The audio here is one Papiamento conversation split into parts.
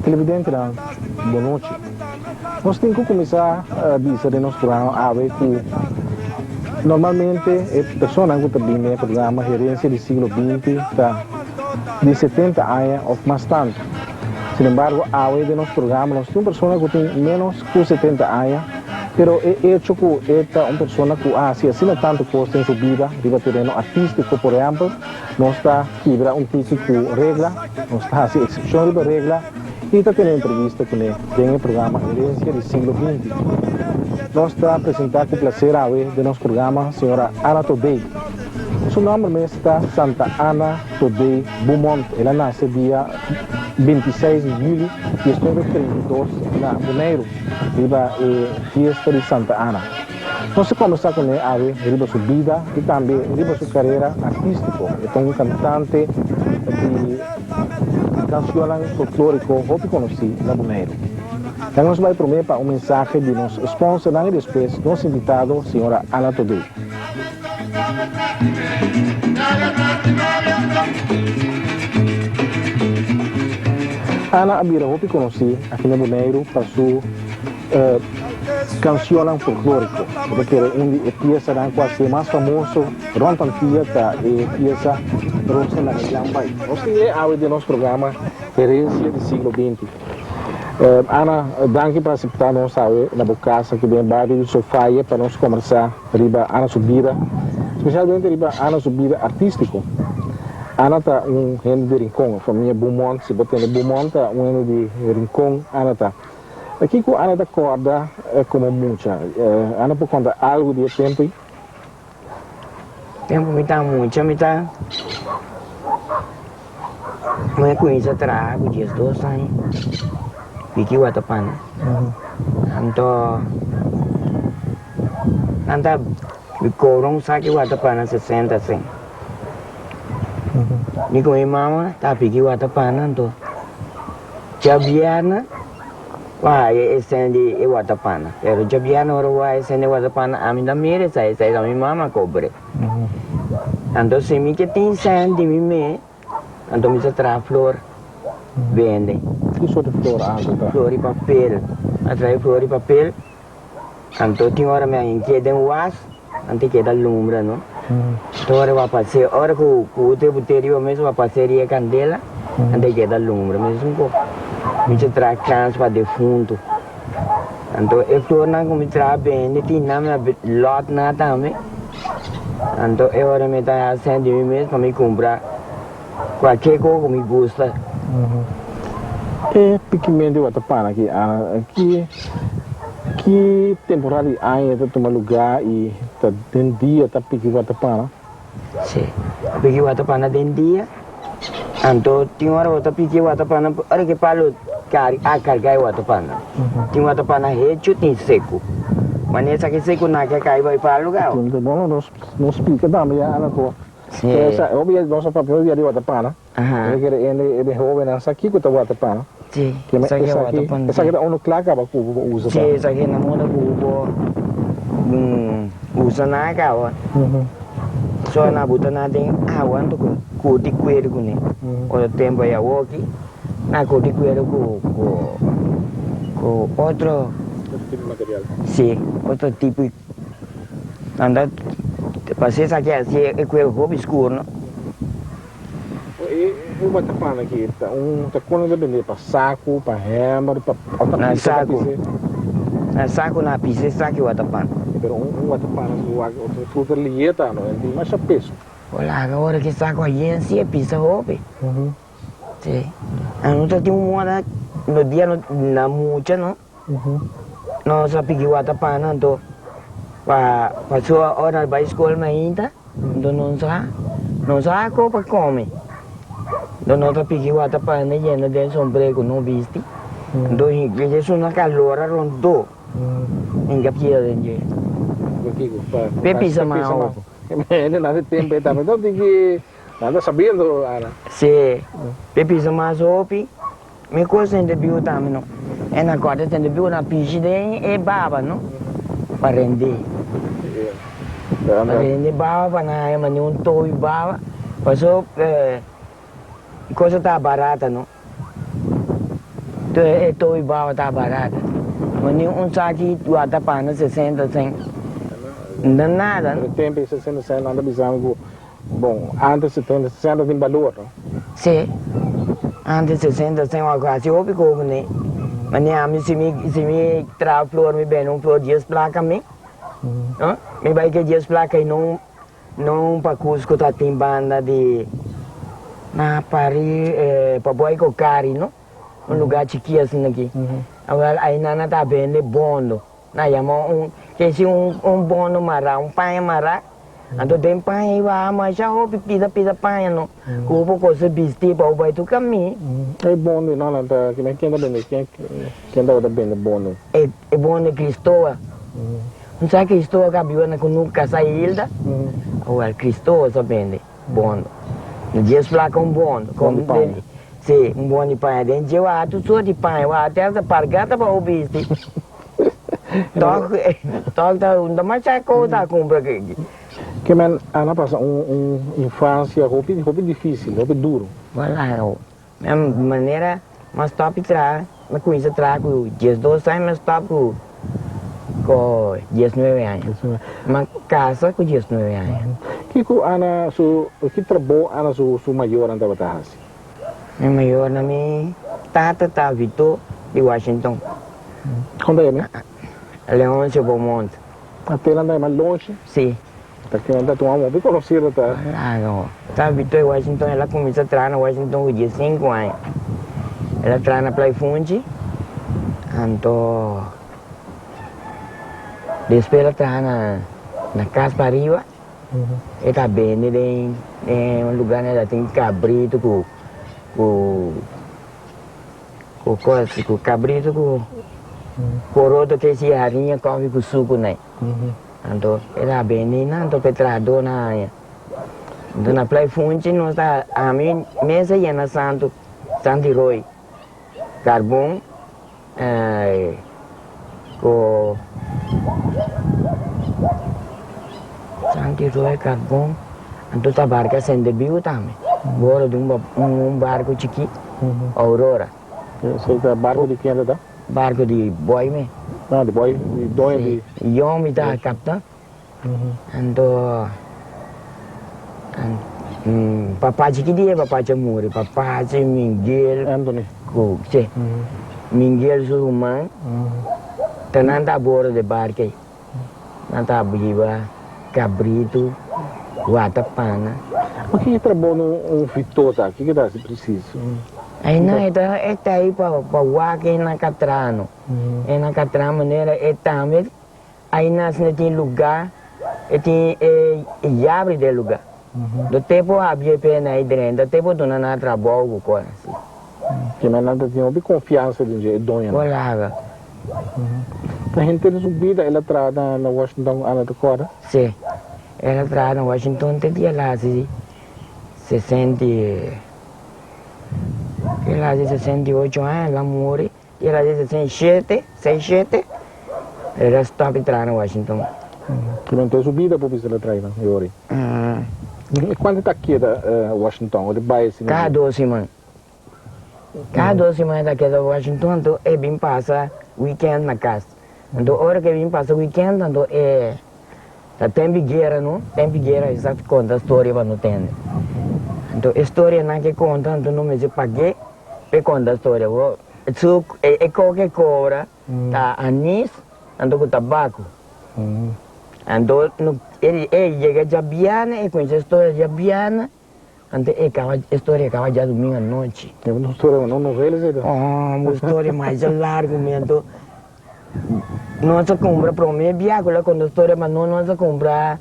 Televidentenan, bon nochi. Nos tin ku kuminsá bisa den nos programa awe ku normalmente e personanan ku ta bini den e programa Herensia di Siglo Binti ta di setenta aña òf mas tantu. Sin embargo, awe den nos programa nos tin un persona ku tin ménos ku setenta aña, pero e echo ku e ta un persona ku a hasi asina tantu kos den su bida riba tereno artístiko, por ehèmpel, nos ta kibra un tiki ku regla, nos ta hasi eksepshon riba regla i ta tene entrevista kuné den e programa Herensia di Siglo Binti. Nos ta presentá ku plaser awe den nos programa señora Ana Todey. Su nòmber mes ta Santa Ana Todey Beaumont. El a nase dia 26 di juli 1932 na Boneiru, riba e fiesta di Santa Ana. Nos a kombersá kuné awe riba su bida i tambe riba su karera artístiko. E ta un kantante di kanshonnan folklóriko hopi konosí na Boneiru. Laga nos bai promé pa un mensahe di nos sponsornan i despues nos invitado, señora Ana Todé. Ana a bira hopi konosí aki na Boneiru pa su kanshonnan folklóriko. Mi ta kere un di e piesanan ku a ser mas famoso rònt Antia ta e piesa Rosa Laga Jan Bai. Nos tin e awe den nos programa Herensia di Siglo Binti. Ana, danki pa aseptá nos awe na bo kas aki den e bario di Sofaye pa nos kombersá riba Ana su bida, spesialmente riba Ana su bida artístiko. Ana ta un hende di Rincon, famia Beaumont, si bo tende Beaumont ta un hende di Rincon Ana ta. Kiko Ana ta kòrda komo mucha? Ana por konta algu di e tempu ei? Tempu mi ta mucha mi ta mi a kuminsá traha ku diesdos aña biki watapana. Anto nan ta kobra un saki watapana sesenta sen. Mi ku mi mama ta piki watapana anto djabièrnè. Wak e esena di e watapana. Pero djabièrnè ora wak e esena di e watapana ami ta mira esei, esei ta mi mama kobr'e. Anto si mi ke tin sèn di mi mes, anto mi ta traha flor bende. Ki sort di flor anto ta? Flor di papel. A traha e flor di papel, anto tin ora mi a hinki'e den was, anto e keda lumbra no. Anto ora wak pas'e, ora ku ku te bot'e riba mes wak pas'e riba e kandela, anto e keda lumbra. Mesun ku mi ta traha krans pa defuntu. Anto e flornan ku mi traha bende tin nan mi a lòt nan tambe. Anto e ora mi ta hasi di mi mes pa mi kumpra kualke kos ku mi gusta. E pikimentu di watapana aki, Ana, ki ki temporada di aña ta tuma lugá i ta den dia ta piki watapana? Sí, ta piki watapana den dia. Anto tin ora bo ta piki e watapana, ora ku e palu a karga e watapana. Tin watapana hechu, tin seku. Wanneer esaki seku nan ke kai bai palu gau. Bon, nos pika tambe ya, Ana, ku esa hopi ya nos a papia hopi ya di watapana. Ora kere ende e hobennan sa kiko ta watapana. Sí, esaki e watapana. Esaki ta unu kla kaba ku bo usa sa. Sí, esaki na moda ku bo usa nan kaba. So nan buta nan den awa anto ku kurti kueru kuné. Otro tempu ei awoki nan kurti kueru ku ku otro. Otro tipo di material. Sí, otro tipo. Nan ta pas'é esaki hasi e kueru hopi skur no. E watapana aki ta un ta kon nan ta bende pa saku, pa hèmber, pa òf ta Na pisa ta saku. pisa? Na saku nan a pisa e saki watapana. Pero un watapana su wak otro fruta lihe ta no, el tin masha peso. Bo laga ora ki saku a yen si e pisa hopi. Si. Nos ta tin un ora no dia no na mucha no. Nos a piki watapana anto pa pasobra ora nos bai skol mainta anto nos sa nos sa ko pa kome. Anto nos ta piki watapana yena den sombré ku no bisti anto esuna kalor a rondó hinka piel den dje. Pe pisa mas. Nan ta sabiendo, Ana. Si, pe pisa mas hopi, mi cos tende biu tambe no. E na corda tende biu na pishi den e baba no, pa rende. Pa rende baba pa nan haya mane un toy baba, paso cosa ta barata no. E toy baba ta barata. Mane un saki guarda pana 60 cent, no ta nada no. Pero tempo e 60 cent nan ta bisami cu Bon, antes 70, 60 tin balor, no? Sí, antes 60 sen wak hasi hopi koe kuné. Manera ami si mi si mi traha flor mi bende un flor dies plaka mi, no? Mi bai ke dies plaka i no no un pakus ku ta tin banda di na pari pa boi ku kari, no? Un lugar chiki asina aki. Awel ainan nan ta bende bondo. Na yama un kesi un un bono mará, un paña mará. Anto den paña ei baha masha hopi pida pida paña no. Ku bo por kose bisti pa bo bai tur camí. E bono no nan ta ken ta bende ken ken tabata bende bono? E e bono di Cristoa. Un sa Cristoa ka biba na kunu kasa Hilda? Awel Cristoa sa bende bono. Na dies plaka un bono. Bono di paña. Si, un bono di paña. Den dje waha tur sort di paña. Waha te hasta pargata pa bo bisti. Tòg, tòg ta un ta masha kos ta kumpra ki. Ke men Ana pasa un un infansia hopi hopi difisil, hopi duru. Wala, mi manera mi a stòp di traha, mi a kuminsá traha ku diesdos aña, mi a stòp ku ku diesnuebe aña. Mi a kasa ku diesnuebe aña. Kiko Ana su, ki trabou Ana su su mayornan tabata hasi? Mi mayornan, mi tata ta Vito di Washington. Kon ta yama? Leoncio Beaumont. A tela ta yama Lonchi? Si. Ta ken ta tuma hopi conocido ta. Claro. Ta Vito di Washington, el a cuminsa traha na Washington cu diescinco aña. El a traha na Plaifunchi, anto despues el a traha na Cas Pariba. E ta bende den un lugar na ta tin cabrito cu cu cu cos cu cabrito cu poroto ke si hariña cofi cu sucu nai. Anto e ta bende nan anto pe trahador nan haña. Anto na Playa Funchi nos ta ami mes a yena santo santo rooi carbon. Ku santi roe karbon anto ta barka sende biu tambe boro di un barko chikí Aurora. Esei ta barko di kende ta? Barko di boi me. Ah di boi, di doño di. Si, yomi ta kaptan. Anto papachi ki dia papachi a muri? Papachi Miguel. Anthony. Ku si Miguel su ruman ta nan ta abordo di barca ei. Nan ta hiba cabrito, watapana. Ma kiko trabou na un fitó ta? Kiko ta hasi precies? Ei nan e ta e ta ei pa wak ei nan ka traha no. Ei nan ka traha manera e tambe. Ainas no tin lugá, e tin e yabri den lugá. Do te por habri e pena ei drenta, te por duna nan trabou ku kos asi. Kimen nan ta tin hopi konfiansa den dje, e doñonan. Por laga. Ta henter su bida el a traha na Washington, Ana ta kòrda? Sí, el a traha na Washington te dia el a hasi 60 i, el a hasi 68 aña, el a muri. I el a di 67, seis shete, el a stop di traha na Washington. Durante su bida por bisa el a traha nan, Yori. I kuantu ta keda Washington o ta bai asina? Kada dos siman. Kada dos siman e ta keda Washington, anto e bin pasa weekend na kas. Anto ora ku e bin pasa weekend, anto e ta tempu di guera no, tempu di guera e sa konta storia pa no tende. Anto e storianan ku e konta anto no mester pag'é pa e konta storia. Su e koke kobra ta anis anto ku tabaku. Anto no e yega djabiana e kuminsá storia djabiana. Anto e kaba e storia kaba djadumingu anochi. E un storia un novela esei ta. Oh, un storia masha largu mi anto nos a kumpra prome bia ku lo konta storia pa nos nos a kumpra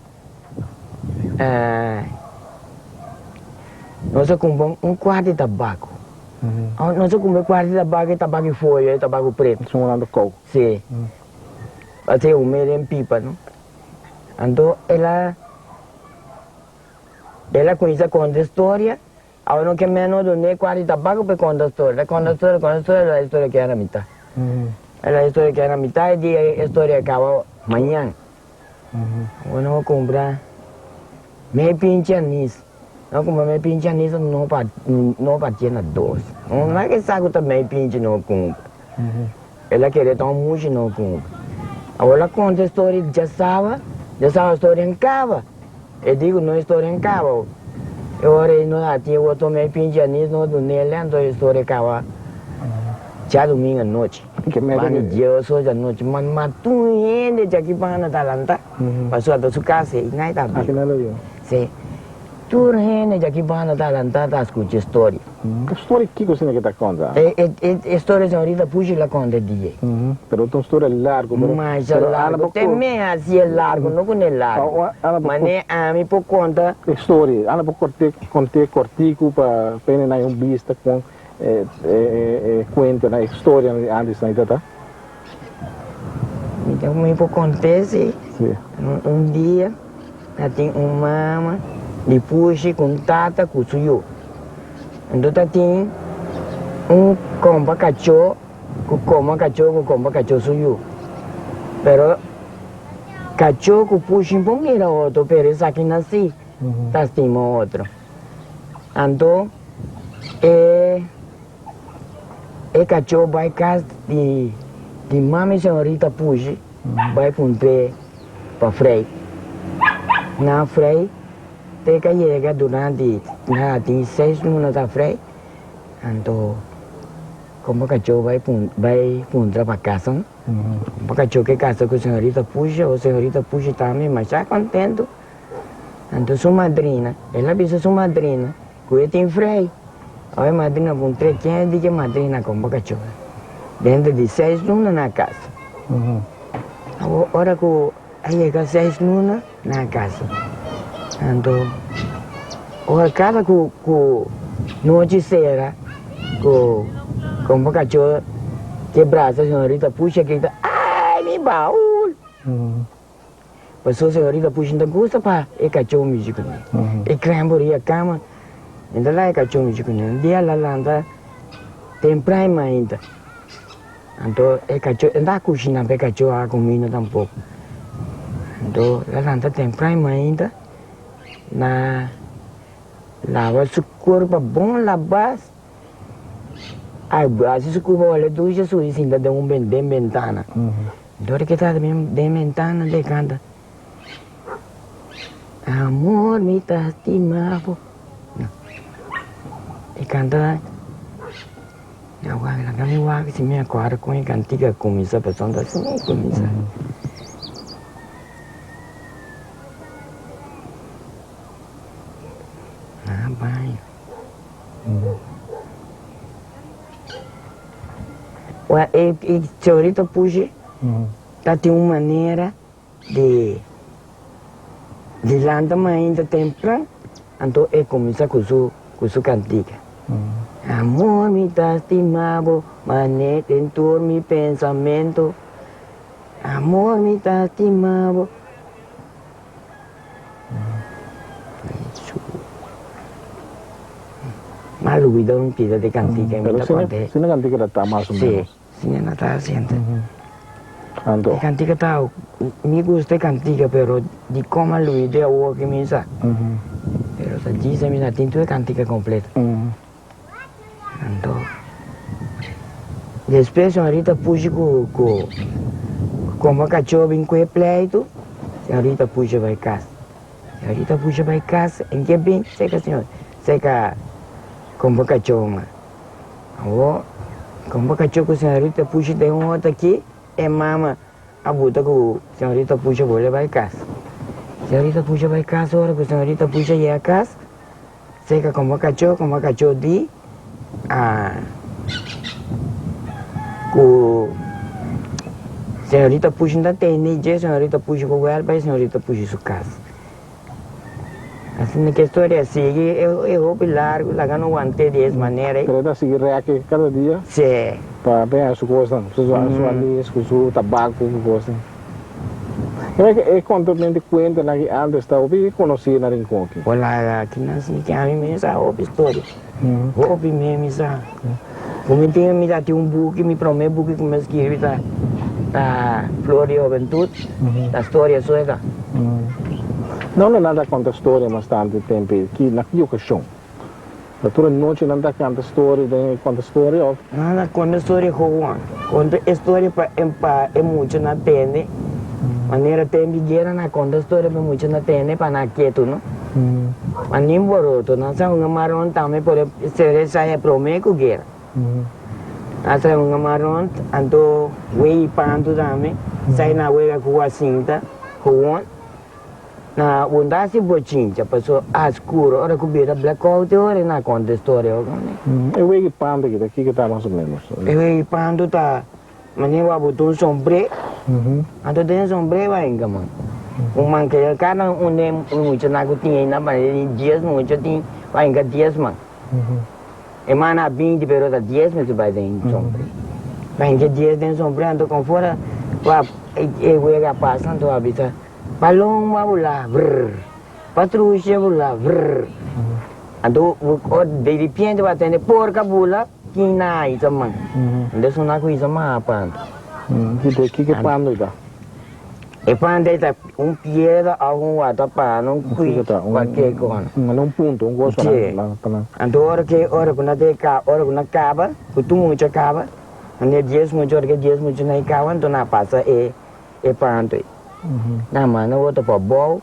nos a kumpra un kuart di tabako. Nos a kumpra e kuart di tabako e tabako di foyo e tabako pretu. Su nan ta kou. Si. Pasei hum'e den pipa no. Anto el a. El a cuminsa conta e storia, awe no ke meno dun'e cuarto di tabaco pa e conta storia. El a conta storia, conta storia, la historia keda na mitad. La historia keda na mitad e dia e storia a caba mañan. Awe no a cumpra mei pinchi anis, no a cumpra mei pinchi anis no no parti'e na dos. No ke sa cu ta mei pinchi no a cumpra. El a kere toma muchu no cumpra. Awor el a conta e storia djasaba, djasaba storia a caba. E di cu no e storia a caba. E ora ei no a tin otro mei pinchi anis no dun'el anto e storia caba djadumingu anochi. Banda dioso di anochi ma matu un hende djaki banda ta lanta pasobra ta su casa ei nai ta biba. Si. Tur hende djaki banda ta lanta ta scucha e storia. E storia kiko asina ke ta konta? E storia señorita Pushi la konta e dia. Pero ta un storia largu. Masha largu. Te me hasi e largu, no ku no e largu. Mane ami por konta. E storia, Ana por kort'é, kont'é kòrtiku pa hende nan un bista kon e kuentonan, e storianan di antes nan ta ta? Mi ta mi por kont'é si. Un dia. Ta tin un mama di pushi ku un tata ku su yu. Anto ta tin un kompa kachó ku koma kachó ku kompa kachó su yu. Pero kachó ku pushi no por mira otro pero esaki nan si ta stima otro. Anto e e kachó bai kas di di mami señorita pushi bai puntr'é. Pa frei. Na frei te ka yega durante na tin seis luna ta frei anto como kachó bai bai puntra pa casa no como kachó ke casa ku señorita Pusha o señorita Pusha tambe masha contento anto su madrina el a bisa su madrina ku e tin frei awe madrina puntr'é ken e di ke madrina como kachó dentro di seis luna na casa. Awor ora ku a yega seis luna na kasa, anto ora kada ku ku nochi sera ku kompa kachó ke brasa señorita Pusha grita, Ai mi baul! Pasobra señorita Pusha no ta gusta pa e kachó mishi kuné. E krempo riba kama, e ta laga e kachó mishi kuné. Un dia el a lanta tempran mainta. Anto e kachó, e no ta kushiná pa e kachó haga kuminda tampoko. Anto el a lanta tempran mainta na laba su kurpa bon labá, hasi su kurpa wòrdu dushi subi sinta den un den bentana. Dor ke ta den bentana el kanta, Amor mi ta stima bo. E kanta. Mi a wak, laga mi wak si mi a kòrda kon e kantika a kuminsá, pasobra ta asina e kuminsá. Na baño. Wèl, e e señorita Pushi ta tin un manera di di lanta mainta tempran, anto e kuminsá ku su ku su kantika. Amor mi ta stima bo, manera den tur mi pensamento. Amor mi ta stima bo. M'a lubida un pida di kantika i mi ta kont'é. Pero si na kantika ta ta mas o menos. Si, si na ta siente. E kantika ta, mi gusta e kantika pero di kon a lubida awor ki mi sa. Pero ta djis mi na tin tur e kantika kompleto. Anto despues señorita pushi ku ku komo kachó bin ku e pleitu, señorita pushi bai kas. Señorita pushi bai kas en ke bin seka señor seka komo kachó ma. Awor komo kachó ku señorita pushi den un otro aki e mama a buta ku señorita pushi bolbe bai kas. Señorita pushi bai kas ora ku señorita pushi a yega kas. Seka komo kachó, komo kachó di a ku señorita Pushi ta tende dje, señorita Pushi ku wèl bai señorita Pushi su kas. Asina ke storia sigui e hopi largu, laga no want'é di es manera ei. Pero e ta sigui rèki kada dia? Sí. Pa peña su kosnan, su anis ku su tabako ku kosnan. E konta mente kuentanan ki antes ta hopi konosí na Rincon aki. Hola, kinan si ke ami mes sa hopi storia. Hopi mes mi sa. Ku mi tin mi ta tin un buki, mi prome buki ku mi a skirbi ta ta Flor di Hobentut, ta storia so e ta. No no nan ta konta storia mas tantu tempu ei, ki na ki okashon? Ta tur e nochi nan ta kanta storia den konta storia of? Nan ta konta storia gewoon, konta e storia pa pa e muchanan tende, manera tempu di guera nan konta storia pa e muchanan tende pa nan ketu no. Ma nin boroto, nan sa hunga maron tambe por e ser esai e prome ku guera. Nan sa hunga maron, anto wei pantu tambe, sai nan wega ku wasinta gewoon. Na bunda si bochincha paso a scuro ora cu bira blackout e ora na conta storia oca ne. E wegi pantu aki ta kiko ta mas o menos? E wegi pantu ta manera bo a bota un sombre anto den e sombre bo a hinca man. Un man ke cada un den e muchanan cu tin eynan manera di dies mucha tin bo a hinca dies man. E man a 20 pero ta dies mester bai den sombre. Bo a hinca dies den sombre anto conforme e wega a pasa anto a bisa. Paloma bula, vrrr. Patrushia bula, vrrr. Anto di ripiente bo a tende porka bula, kin na isa man. Anto suna ku isa man a panta. Kiko e pando ta? E pando ta un piedra of un watapano, un kui, cualkier cosa. Un punto, un cosa. Si. Anto ora ke ora ku na te ora ku na kaba, ku tur mucha kaba, anto dies mucha ora ke dies mucha na kaba anto na pasa e. E panto ei. Nan manda otro pa bou,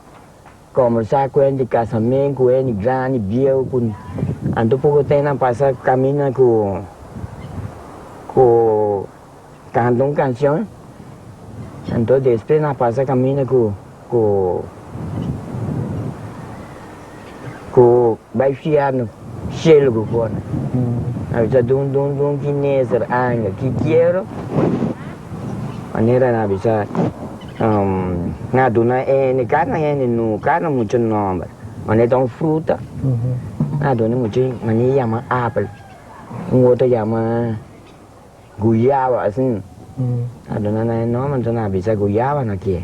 kombersá ku hende di kasamen, ku hende grandi, bieu, ku anto poko ten nan pasa kaminda ku ku kanta un kanshon, anto despues nan pasa kaminda ku ku ku bai fièrnu shelu ku kona. Nan bisa dun dun dun ki neser anga ki kiero. Manera nan bisa nan duna hende kada hende nu kada mucha nomber. Manera ta un fruta nan duna mucha manera yama apel un otro yama guyaba asin. Nan duna nan e nomber enton nan bisa guyaba nan kier.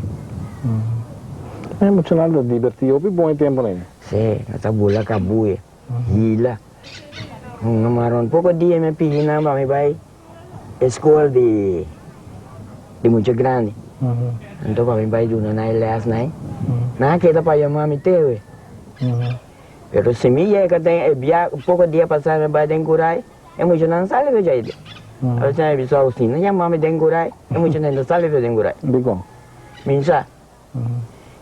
E muchanan ta diberti hopi bon e temponan ei. Si, nan ta bula kabuya, hila, hunga maron. Poko dia mi a pidi nan pa mi bai e skol di di mucha grandi. Anto pa mi bai duna nan e lèsnan ei. Nan a keda pa yama mi te we. Pero si mi yega den e bia poko dia pasá mi bai den Kurai, e muchanan sali fe djaide. Awe mi bisa si nan yama mi den Kurai, e muchanan ta sali fe den Kurai. Dikon? Mi sa.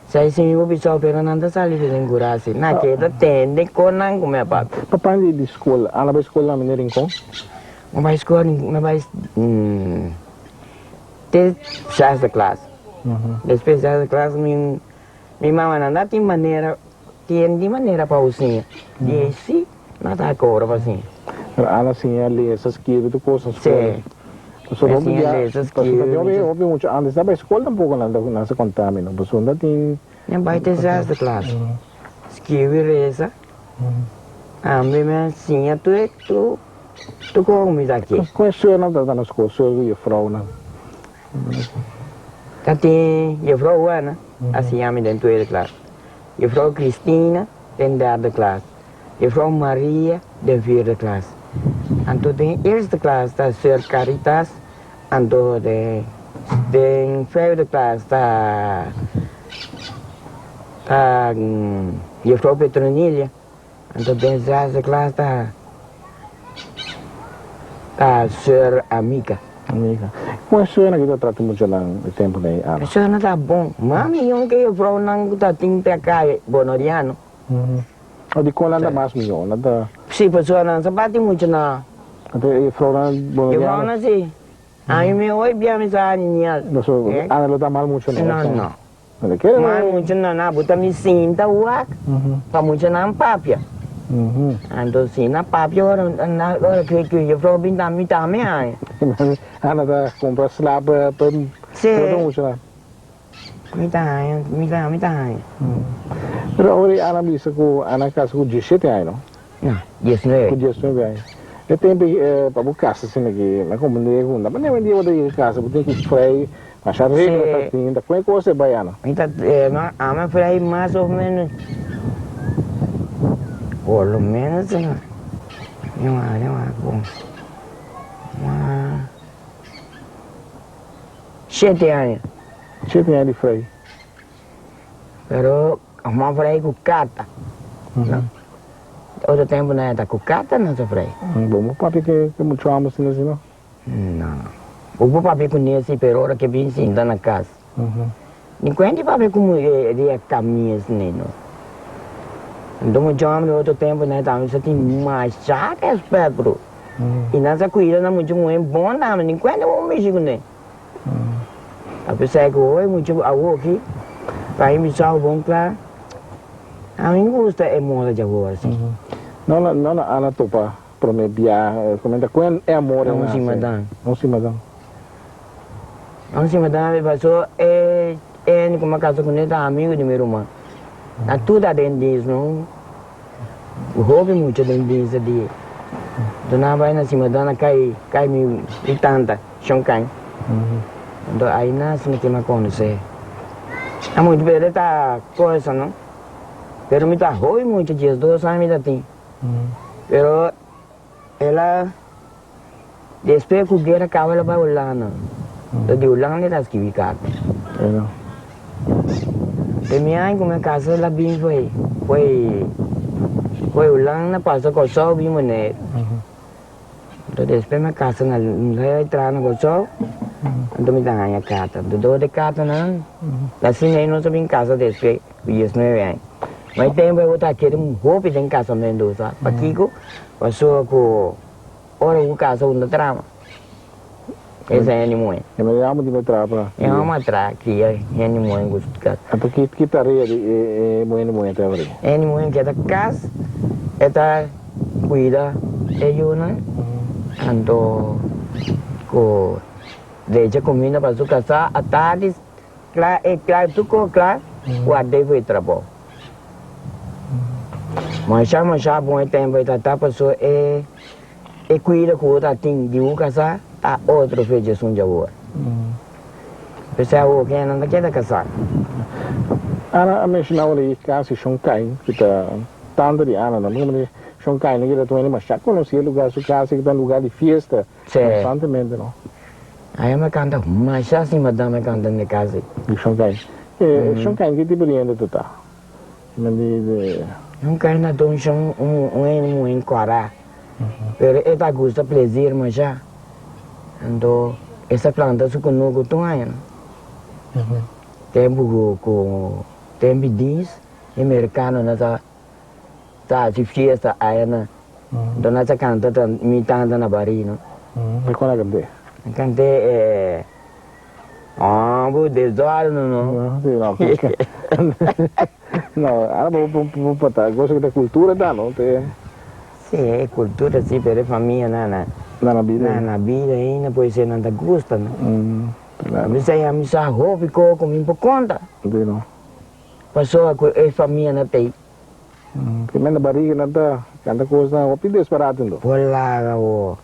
Sai si mi bo bisa pero nan ta sali fe den Kurai si. Nan keda tende kon nan ku mi a papia. Papa di skol, a bai skol na meneer Rincon? Mi bai skol, mi bai te zesde klas. Despues zesde klas mi mi mama nan ta tin manera, tin di manera pa bo siña. Di si, nan ta kobra pa siña. Pero Ana siña lesa, skirbi tur kos na skol. Si. Pasobra Mi hopi siña bia, lesa, pasobra skirbi. hopi hopi mucha antes ta bai skol tampoco nan ta nan sa konta mi no, pasobra nan ta tin. Mi bai te zesde klas. Skirbi, resa. Tambe mi a siña tur e tur tur kos ku mi ta ke. Kon e seurnan ta na skol, seur ku jefrounan? Ta tin jefrou Juana a siña mi den tweede klas, jefrou Cristina den derde klas, jefrou Maria den vierde klas. Anto den eerste klas ta seur Caritas, anto den den vijfde klas ta ta jefrou Petronilia, anto den zesde klas ta ta seur Amica. Amica. Kon e seurnan ki ta trata muchanan e tempunan ei Ana? E seurnan ta bon. Mas mihó ke jefrounan ku ta tin p'e kaya bonoriano. O dikon nan ta mas mihó? Nan ta. Si, pasobra nan sa bati mucha na. Anto e jefrounan bonoriano. Jefrounan si. Ami mi hoy bia mi sa niñal. Pasobra Ana lo ta mal mucha no? No, no. Mal mucha no. Nan bo ta mi sinta wak pa muchanan papia. Anto si na papia ora na ora ku ku juffrouw bin ta mi tambe haña. Ana ta kumpra sla pa pa Sí. otro muchanan. Mi ta haña, mi ta mi ta haña. Pero ora Ana bisa ku Ana kasa ku diesshete aña no? No, diesnuebe. Ku diesnuebe aña. E tempu ei pa bo kasa asina ki mi a komprendé ku no ta manera dia bo ta yega kasa bo tin ku frei masha regla ta tin ta kon e kos e bai Ana? Mi ta no ami a frei mas of menos por lo menos mi wak mi wak bon shete aña. Shete aña di frei. Pero Juan frei ku kata. No. Otro tempo nan ta ku kata nan ta frei. Bo bo papia ke ke mucho amo asina si no? No. Bo por papia ku ne si pero ora ke bin sinta na kas. Ni kuenti papia ku mu di e kamis ni no. Anto mucho amo di otro tempo nan ta sa tin masha respet bro. I nan sa kuida nan mucho muhe bon tambe ni kuenti bo mishi ku ne. A pesar ku hoy mucho awoki pa mi sa bon kla, a mi gusta e moda djawor si. No na no na Ana topa prome bia comenta con e amor e nase. Un simadan. Un simadan. Un simadan mi paso e e ku mi a kasa kuné ta amigu di mi ruman. Na tur ta den diens no. Hopi mucha den diens di. Enton nan a bai na simadan a kai kai mi tanta. Shon Kain. Anto aina si mi kima konosé. A mucha bere ta cosa no. Pero mi ta hopi mucha 12 aña mi ta tin. Pero el a despues ku guera kaba el a bai Hulanda. Anto di Hulanda el a skibi karta. Te mi aña ku mi a kasa el a bin fo'i fo'i fo'i Hulanda pasa Kòrsou bin Boneiru. Anto despues mi a kasa na mi a traha na Kòrsou, anto mi ta haña karta. Anto dor di kartanan, asina ei nos a bin kasa despues ku diesnuebe aña. Ma e tempu ei bo ta kere hopi den kasamentu, sa. Pakiko? Pasobra ku ora ku kasa bo no ta traha mas. Esa hende muhé. E no yama di no traha pa. E hòmber a traha kria hende muhé ku su kasa. Anto ki ki tarea di e hende muhé ta abri? E hende muhé ke ta kas, e ta kuida e yunan, anto ku drecha kuminda pa su kasá, atardi kla e kla tur kos kla, ward'é for e trabou. Masha masha bon e tempu e ta ta pasobra e. E cuida cu bo ta tin di bo casa ta otro fecha esun djawor. P'esei awor ke nan ta keda casa. Ana a menciona ora di casi Shon Kain cu ta tanta di Ana no porque Shon Kain no keda tuma masha conoci e lugar su casa cu ta un lugar di fiesta constantemente no. Aya me canta masha si madame a canta n'e casa ei. Di Shon Kain. E Shon Kain ki tipo di hende ta ta? Shon Kain ta un shon un hende muhe cora. Pero e ta gusta plezir masha. Anto e sa planta su kunuku tur aña. Tempu ku ku tempu dis e merikanonan ta ta hasi fiesta aya nan. Anto nan sa kanta ta mi tanta na bari no. E kon a kant'é? A kant'é e Hombre desorden no. Si no. No, ahora bo bo bo pata cosa ku ta kultura ta no te. Si e kultura si pero e famia nan na. Nan na bida. Nan na bida ainda pues e nan ta gusta no. Ami sa ami sa hopi ko ku mi por konta. Si no. Pasobra ku e famia na tei. Ke menda bariga nan ta kanta kosnan hopi desparate ento. Por laga bo.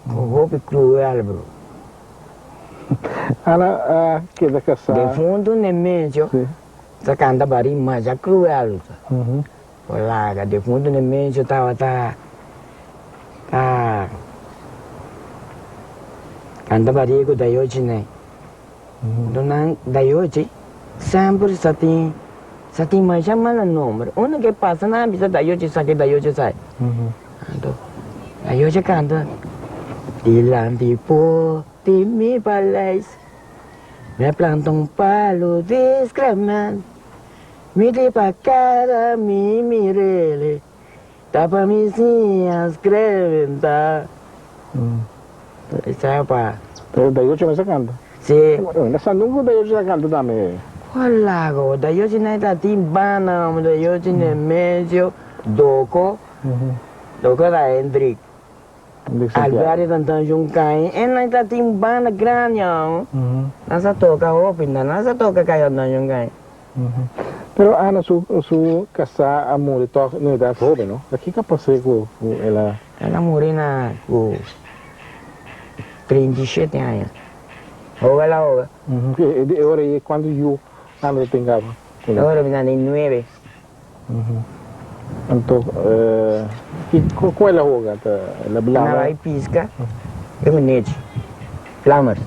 Hopi cruel bro. Ana a keda kasá. Defunto Nemesio ta kanta bari masha cruel. Por laga defunto Nemesio tabata ta kanta bari ku Dayochi nei. Enton nan Dayochi semper sa tin sa tin masha mala nomber. Unda ke pasa nan a bisa Dayochi sa ke Dayochi sa. Anto Dayochi kanta, Dilanti por di mi paleis mi a planta un palu di skrement, mi di pa kada mi mirele ta pa mi siña skrementa. Esei pa. Pero Dayochi no sa kanta? Si. Na sa nunca Dayochi sa kanta tambe. Hola go, Dayochi na ta tin banda, Dayochi Nemesio, Doko. Loke ta Hendrik. Alberto tantan shun kai e nan ta tin banda grandi awo. Nan sa toka hopi nan sa toka kai antan shun kai. Pero Ana su su kasá a muri tòg na edat hóben no? Ta kiko a pas'é ku ku el a. El a muri na ku 37 aña. Hoga el a hoga. E ora ei kuantu yu Ana ta tin kaba? E ora mi ta den nuebe. Anto kiko ku el a hoga? Ta el a blama? Nan a bai piska e ku nechi, plammer.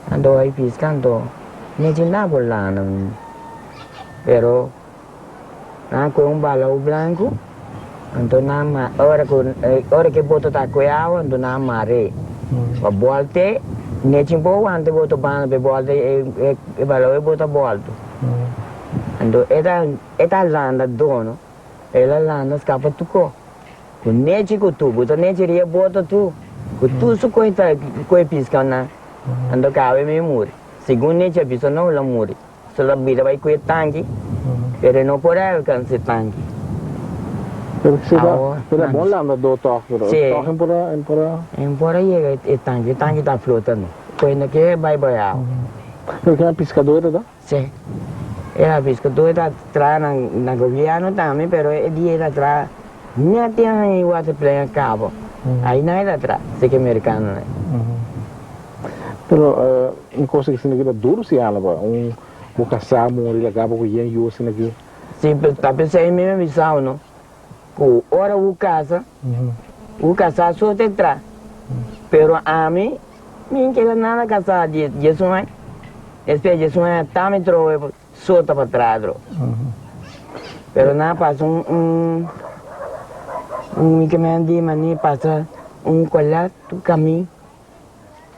Anto bai piska anto nechi na por lana pero nan a kohe un balou blanku anto nan a ora ku ora ku e boto ta kohe awa anto nan a mar'é pa bòlt'é nechi por wanta e boto banda pa e bòlta e balou e boto a bòltu. Anto e ta e ta landa dono, el a landa skapa tuko. Ku nechi ku tu, bo ta nechi ria bota tu, ku tur su koi ta koi piska nan. Anto kabe mi muri. Segun nechi a bisa no lo muri. So lo bira bai ku e tanki, pero e no por a alkansa e tanki. Pero si ta, pero e bon landa do tòg, pero tòg en por a, en por a. En por a yega e tanki, e tanki ta flota no. Koe no ke bai bai awa. Pero kina piskadó e ta? Sí. Era piskadó e ta traha na na gobierno tambe pero e dia e ta traha net den e waterplein a kabo. Ainan e ta traha, seki merikanonan. Pero un cosa ki asina ki ta duru si Alba, un bo kasá muri laga bo ku yen yu asina ki. Sí, ta p'esei mi a bisao no. Ku ora wu kasa, wu kasá so te tra. Pero ami, mi n keda nada kasá djesun aña. Despues djesun aña ta mi trowe so ta pa tra tro. Pero nan a pasa un un un mi ke men di mane pasa un kola tur kamin.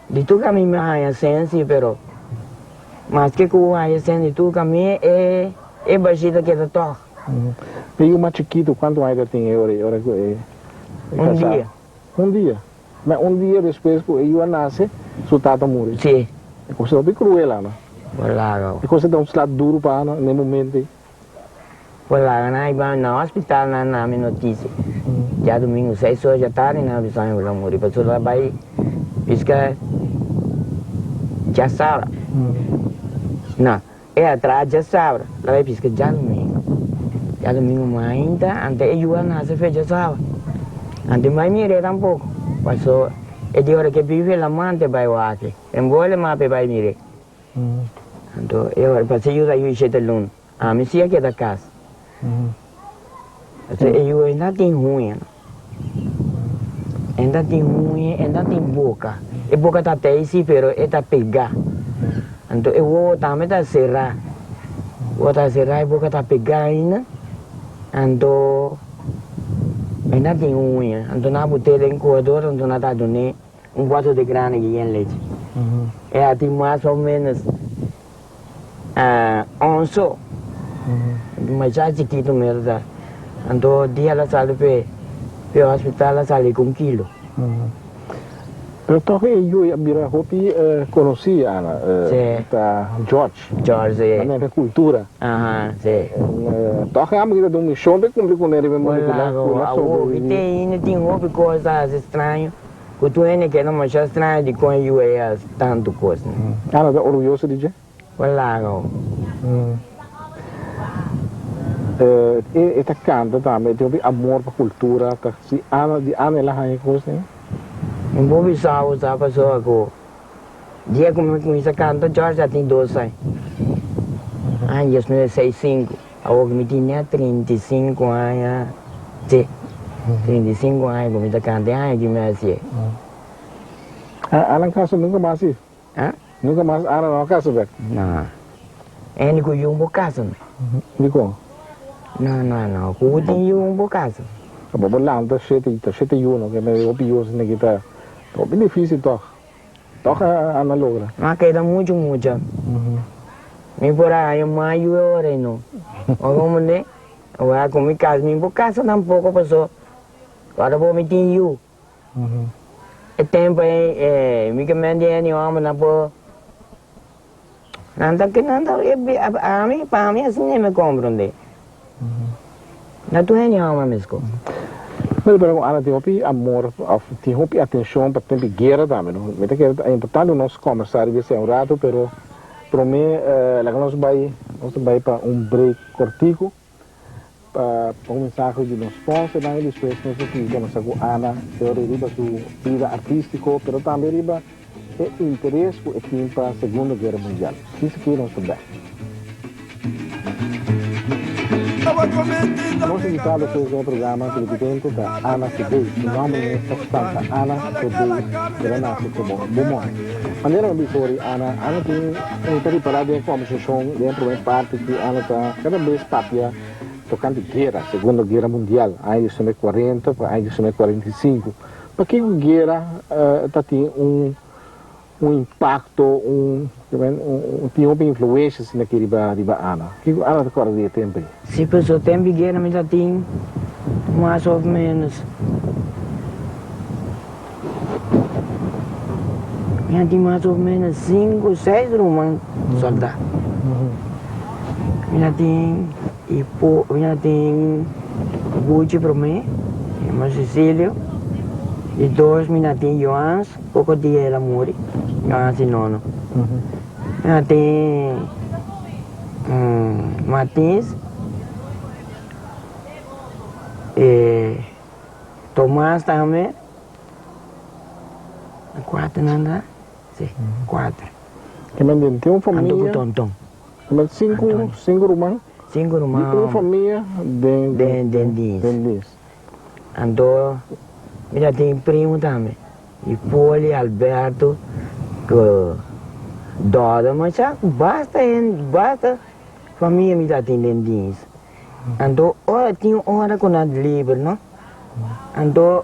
Di tur kamin mi a haña sensi pero maske ku haña sensi di tur kamin e e bashí ta keda tòg. E yu mas chikitu kuantu aña ta tin e ora ora ku e Un kasá? dia. Un dia. Ma un dia despues ku e yu a nase su tata muri. Sí. E kos ta hopi kruel Ana. Por laga. E kos ta un sla duru pa Ana na e momento ei. Por laga nan a iba na hospital nan a nami noticia. Djadumingu seis ora dja tardi nan a bisa mi ku el a muri pasobra el a bai piska djasabra. No. E a traha djasabra, el a bai piska djadumingu. Djadumingu mainta, ante e yu a nase fe djasabra. Ante bai mir'é tampoko, paso e di ora ke bibi el a mante bai wak. En bole mas p'e bai mir'é. Anto e ora paso e yu ta yu shete luna. Ami si a keda kas. Paso e yu ainda tin huña. Ainda tin huña, ainda tin boka. E boka ta tei si pero e ta pega. Anto e wowo tambe ta será. Wowo ta será, e boka ta pega ainda. Anto ainda tin huña. Anto nan a bot'é den koedor, anto nan ta dun'é un kuato di grano ki yen lechi. E a tin mas o menos Onso, masha chikitu mi ta. Anto dia el a sali p'e p'e hospital a sali ku un kilo. Pero tòg e yu a bira hopi konosí, Ana. Sí. Ta George. George, sí. Manera e kultura. Aha, sí. Tòg e amo ki ta dun mishon p'e kumpli kuné riba e mundu ku la ku la Awor, awor sobreviví. te ainda tin hopi kos ta hasi straño Ku tur hende keda masha straño di kon e yu ei hasi tantu kos. Ana ta orguyoso di dje? Por laga ho. E ta kanta tambe, e tin hopi amor pa kultura, ta si Ana, di Ana el a haña e kos ei? Mi por bisa bo sa pasobra ku dia ku mi kuminsa kanta George a tin dos aña, aña 2006, Awor ku mi tin ya 35 aña, sí, 35 aña ku mi ta kanta e aña ki mi hasié. Ana kasa nunka mas sí? Ha? Nunka mas Ana no a kasa bek? No. Hende ku yu un por kasa no. Dikon? No, no, no. Ku bo tin yu un por kasa. Bo por lanta shete, ta shete yu no, ke me hopi yu asina ki ta hopi difisil tòg. Tòg Ana logra. Ma keda muchu mucha. Mi por a haña mas yu e ora ei no. Ora bo mende, ora ku mi kasa, mi por kasa tampoko paso ora bo mi tin yu. E tempu ei mi ke mende hende hòmbernan por nan ta nan ta ami pa mi asina mi komprende. Na tur hende hòmber meskos. Mi ta pera ku Ana tin hopi amor òf tin hopi atenshon pa tempu di guera tambe no. Mi ta kere ta importante ku nos kòmbersá riba esei un ratu pero promé laga nos bai nos ta bai pa un break kòrtiku pa un mensahe di nos sponsornan i despues nos ta sigui kòmbersá ku Ana e ora riba su bida artístiko pero tambe riba E interes ku e tin pa Segundo Guera Mundial. Kisa ki nos ta bek. Nos invitado pues den e programa Televidente ta Ana Thodey. Su nomber mes ta Santa Ana Thodey, el a nace como Beaumont. Manera mi bisa ori Ana, Ana tin un ta ripara den e conversacion den e prome parti ki Ana ta cada bes papia tocante guera, Segundo Guera Mundial, aña 1940 pa aña 1945. Pakiko guera ta tin un un impacto, un tin hopi influencia asina aki riba riba Ana? Kiko Ana ta corda di e tempo ei? Si paso tempo di guera mi ta tin mas of menos mi a tin mas of menos cinco seis ruman solda. Mi a tin mi a tin Gucci prome, mi Cecilio, di dos mi na tin Joans, poko dia el a muri, Joans di nono. Mi na tin Martins, Tomas tambe, kuater nan ta, si, kuater. Tin un famia. Anto ku Tonton. Sinku ruman. Sinku ruman Di un famia den den dies. Den dies. Anto mi ta tin primo tambe, i Poli, Alberto, ku Dodo, masha basta hende, basta famia mi ta tin den dies. Anto ora tin ora ku nan liber no, anto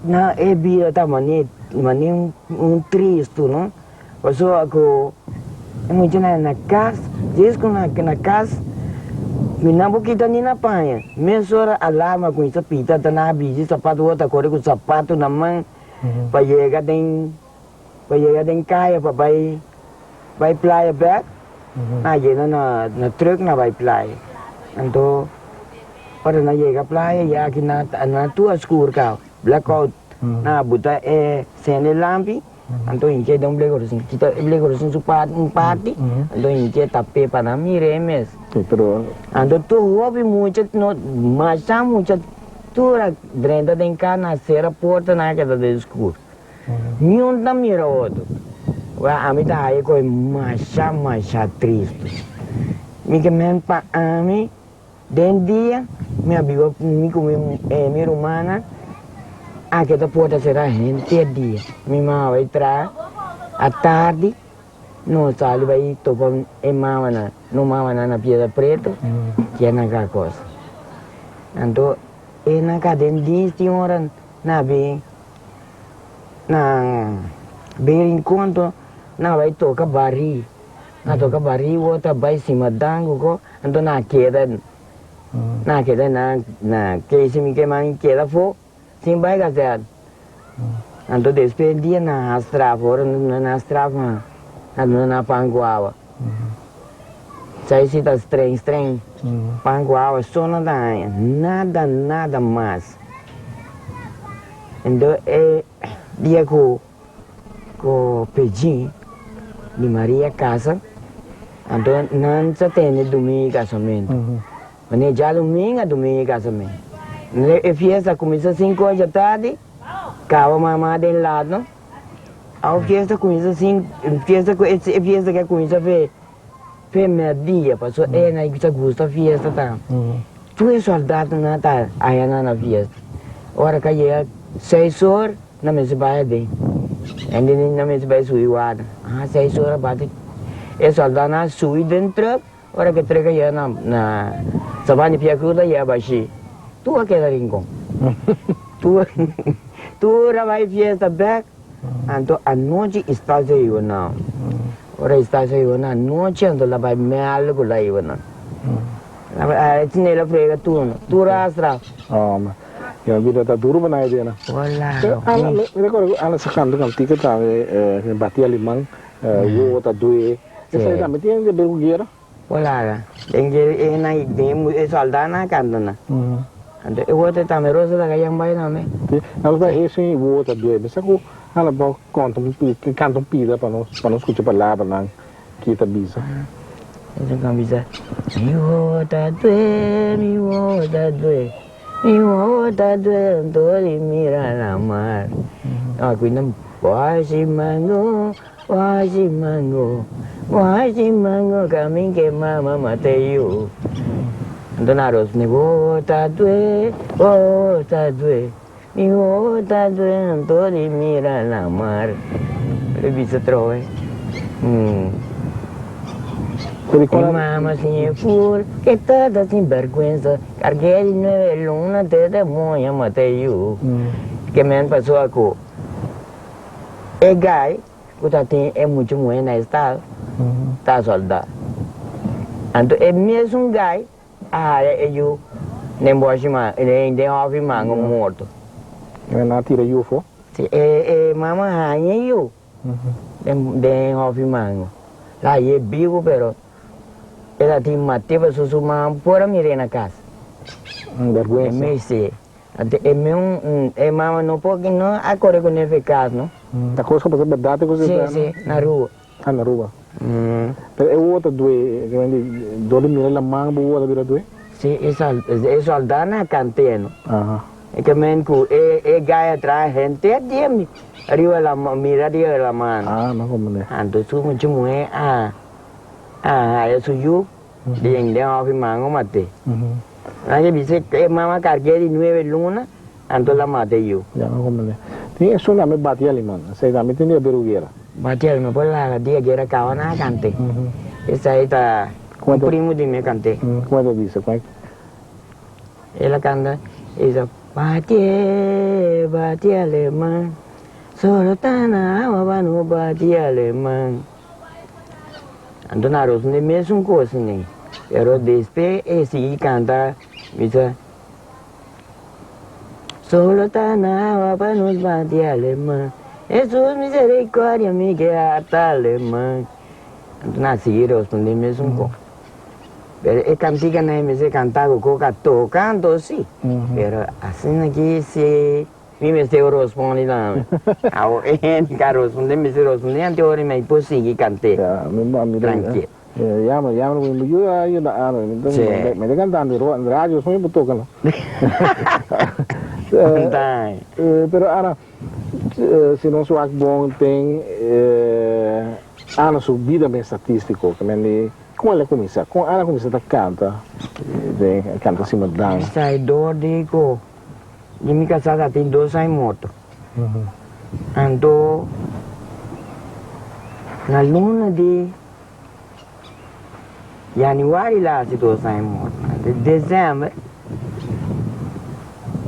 nan e bida ta mane mane un tristu no. Pasobra ku e muchanan na kas, djes ku nan na kas, mi nan por kita ni na paña. Mesora alarma kuminsá pita, ta nan a bisti sapato, wou ta kore ku sapato na man pa yega den pa yega den kaya pa bai bai playa bèk. Nan a yena na na trùk nan bai playa. Anto ora nan yega playa ya aki nan nan tur a skur kaba, blackout, nan a buta e sende lampi. Anto hinch'é den un blegorosin, kita e blegorosin su parti, un parti, anto hinch'é tap'é pa nan mir'é mes. Anto tur hopi mucha, no, masha mucha tur a drenta den kas, nan a sera porta, nan a keda den skur. Niun ta mira otro. Wèl, ami ta haña koe masha, masha tristu. Mi ke men pa ami, Den dia mi a biba mi ku mi rumannan a keda porta sera henter dia. Mi mama bai traha atardi nos sali bai topa e mamanan, nos mamanan na Piedra Preto kia nan ka kos. Anto e nan ka den dies tin ora na bin na bin Rincon nan bai toka bari. Na toka bari wota bai sima dango ko anto na keda na keda na na kesi mi ke man keda afo sin bai gazet anto despues dia na hastra afo ora na na hastra afo ha na duna na pan ku awa sai si ta streng streng pan ku awa so na ta haña nada nada mas anto e dia ku. Ku Pejin di Maria kasa, anto nan sa tene dumingu kasamentu. Wanneer djadumingu a dumingu kasamentu. E fiesta a kuminsá sinku ora dja tardi, kaba mama den lat no. Awo fiesta kuminsá sinku, fiesta ku e fiesta ke a kuminsá fe fe mèrdia, pasobra e nan sa gusta fiesta tambe. Tur e sòldatnan ta aya nan na fiesta. Ora ku a yega seis or. Na mester bai aden. Hende na mester bai subi warda. Aha, seis ora bati. E soldanan a subi den truck. Ora ku e truck a yega na na Sabana di Pia Cruz a yega bashí. Tur a keda Rincon. Tur tur a bai fiesta bek. Anto anochi Estacio a hiba nan. Ora Estacio a hiba nan anochi anto el a bai mèldu ku el a hiba nan. El a frega tur. Tur a astra. Ya bida ta duro pa nan e dianan. Hola. Ana, mi recorda cu Ana sa canta cantica tambe, bati aliman, wowo ta due. Esai tambe tin de ber cu guera? Hola. Den e soldanan a canta nan. Anto e wota tambe Rosa ta kayan bai tambe. Si, nos bai hesi e wota due. Bisa ku hala bo konta un pida, kanta un pida pa nos, pa nos skucha palabranan ki ta bisa. Nos kan bisa, Mi wota due, mi wota due, mi wota due anto di mira la mar. Aki nan, Wasi mango, wasi mango, wasi mango kamin ke mama mate yu. Anto nan rosne, Wota due, wota due, mi wota due anto di mira la mar. Lo bisa trowe. Pero Mi kon mama sin e ful, ke tata sin bergwensa, karg'é di nuebe luna te demoño mate yu. Ke men pasó ku e gai ku ta tin e mucha muhé na e stal ta sòldá. Anto e mesun gai a haya e yu den bòshi den hòfi mango morto. Nan a tira yu afó? Si, e mama haña e yu den hòfi mango. La hañ'é bibu pero e ta tin mat'é pasobra su mama por a mir'é na kas. Bèrgwensa. Si. Anto e meun e mama no por no a kore ku nefe kas no. Ta kos ku pasa bèrdat e kos Si si na Aruba. Ah na Aruba. Pero e wowo ta due dor di mira laman bo wowo ta bira due? Si e e soldanan a kant'é no. E ke men ku e e gai a traha henter dia mi riba laman mira riba laman. Ah no komprende. Anto su mucha muhé a a haya su yu den den hòfi mango mat'é. Nan ke bisa e mama karg'é di nuebe luna, anto la mata e yu. Ya no comprende. Tin esun tambe bati aliman. Esei tambe tin di haber ku guera. Bati aliman por laga dia guera kaba nan a kant'é. Esei ta un primu di mi a kant'é. Kuma e ta bisa? Kuma e. El a kanta, e bisa, Batié, bati aleman, solo ta na awa pa no bati aleman. Anto na rosonde mesun kos ne, pero despe e sigui kanta bisa, Solo ta na awa pa nos bati aleman, Hesus misericordia mi ke hasta aleman. Anto na sigui rosponde mesun kos. Pero e kantikanan e mester kanta ku koka toka anto si, pero asina ki si. Mi mester rospondi tambe. Awo e hende ka rosponde mester rosponde antes ora mi por sigui kant'é. Ya, mi a mira. Tranquil. Yama, yama mi mi yuda yuda Ana. Mi ta Sí. mi ta kantando radio so mi por toka no. Dai. Pero Ana, si nos wak bon ten Ana su bida mes artístiko, ke men di kon el a kuminsá? Kon Ana kuminsá ta kanta den kanta sima dan? Sai dor di ku Di mi kasá ta tin dos aña morto. Anto na luna di januari la hasi dos aña morto. Anto desember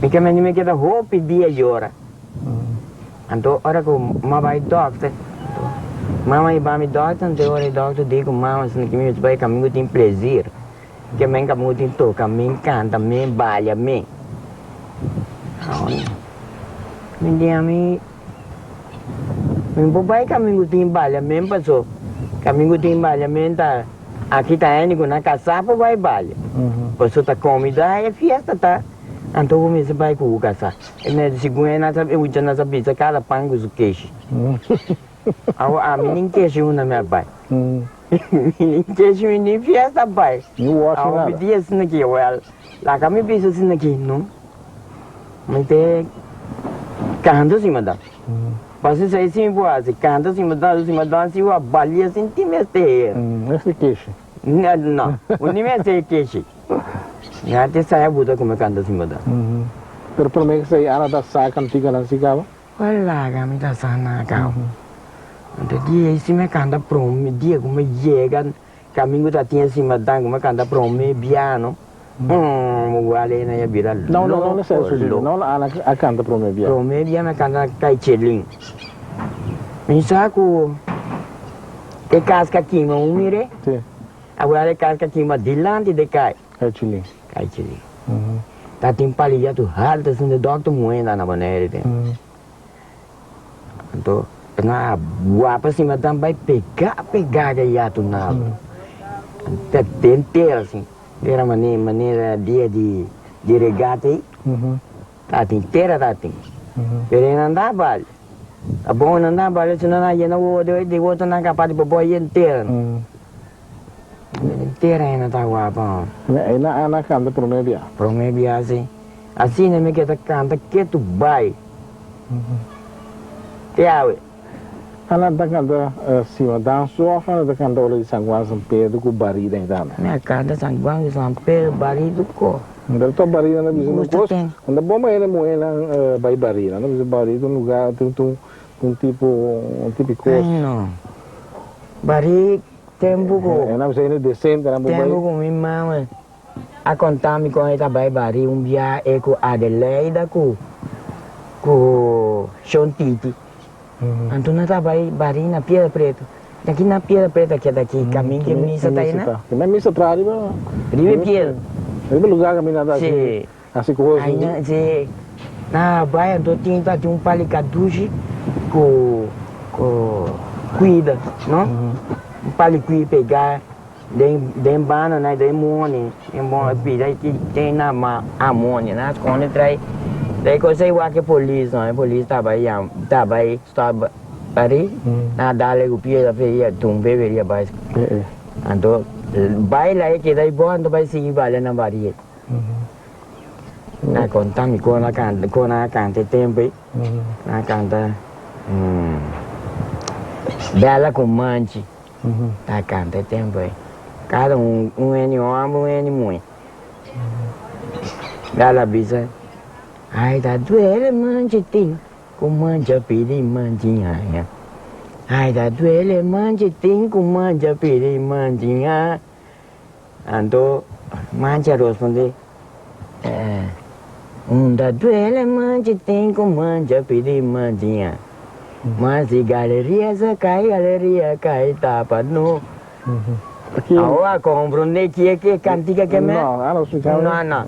mi ke mende mi keda hopi dia yora. Anto ora ku m'a bai dòkter, mama a hiba mi dòkter, anto e ora e dòkter di ku mama si mi bai kaminda ku tin plezir. Ke men ka mutu toka men kanta men balia men. Mi di ami mi por bai kamingu tin balia men paso kamingu tin balia men ta aki ta hende ku nan kasá por bai balia paso ta komida e fiesta ta anto bo mester bai ku bo kasá segun e nan sa e mucha nan sa bisa kada pan ku su keshi awo ami nin keshi unda mi a bai. Mi keshi mi ni fiesta bai. Ni washi Awo nada. mi di asina ki well laga mi bisa asina ki no mi te kanta si madam. Pasobra esei si mi por hasi kanta si madam si madam si wak balia sin tin mester hera. Mester keshi. No un di mester keshi. Mi a te saya buta ku mi kanta si madam. Pero prome ku esei Ana ta sa kantikanan si kaba? Ora laga mi ta sa na cao. Anto dia ei si mi a canta prome dia cu mi yega camingo ta tin encima dan cu mi a canta prome biano mi wale na ya bira No no no loco loco. No no Ana a canta prome bia. Prome bia mi a canta na Caicelin. Mi sa cu e casca kima un mire. Si. Awor e casca kima dilanti de cai. Caicelin. Caicelin. Ta tin palilla tur haltu asin de dokter muhé na Bonaire den. Anto nan a wapa asina dan bai pega pega ke yatu nabo. Ta den tera asin. Tera manera manera dia di. di regata ei, tatin tera tatin. Pero e nan da bali. Ta bon nan da bali si nan a yena wowo di otro nan kapas di por por yen tera. Tera e no ta guapa. E na Ana kanta prome bia. Prome bia si. Asina mi ke ta kanta ketu bai. Te awe. Ana ta kanta sima danso of Ana ta kanta ora di San Juan San Pedro ku barida ei tambe? Mi a kanta San Juan ku San Pedro barida ko. Pero to barida na bisa un kos. Unda bon pa hende muhénan bai barida. Na bisa barida un lugar tin un tipo un tipo di kos. Ay no. Bari tempu ku. E na bisa hende desente nan por bai. Tempu ku mi mama A konta mi kon e ta bai bari un bia e ku Adelaida ku ku Shon Titi. Anto nan ta bai bari na Piedra Preto. Di aki na Piedra Preto a keda aki kamin ke misa ta ina. Primer misa tra riba. Riba e piedra. Riba lugar kaminda ta hasi hasi kos. Ai nan si nan a bai anto tin ta tin un palikadushi ku ku kuida no un palikui pega. Den den banda nan den moni den moni pida ki den na ma amoni nan skonde trai den kos ei wak e polis no e polis ta bai yam ta bai stop ari nan a dal e ku piedra feria tumbe feria bai anto bai la e keda ei bo anto bai sigui bale nan barie nan a konta mi kon a kanta kon nan a kanta e tempo ei nan a kanta bela ku manchi. Ta canta e tempo ei. Cada un, un hende homber, un hende muhe. Dal a bisa, Ai ta duele manchi tin ku mancha pidi manchi haña. Ai ta duele manchi tin ku mancha pidi manchi haña. Anto manchi a rosponde, Un ta duele manchi tin ku mancha pidi manchi haña. Ma si galeria sa kai galeria kai tapa no. Awor a comprende ki e cantica ke me? No, a no splica. No, no.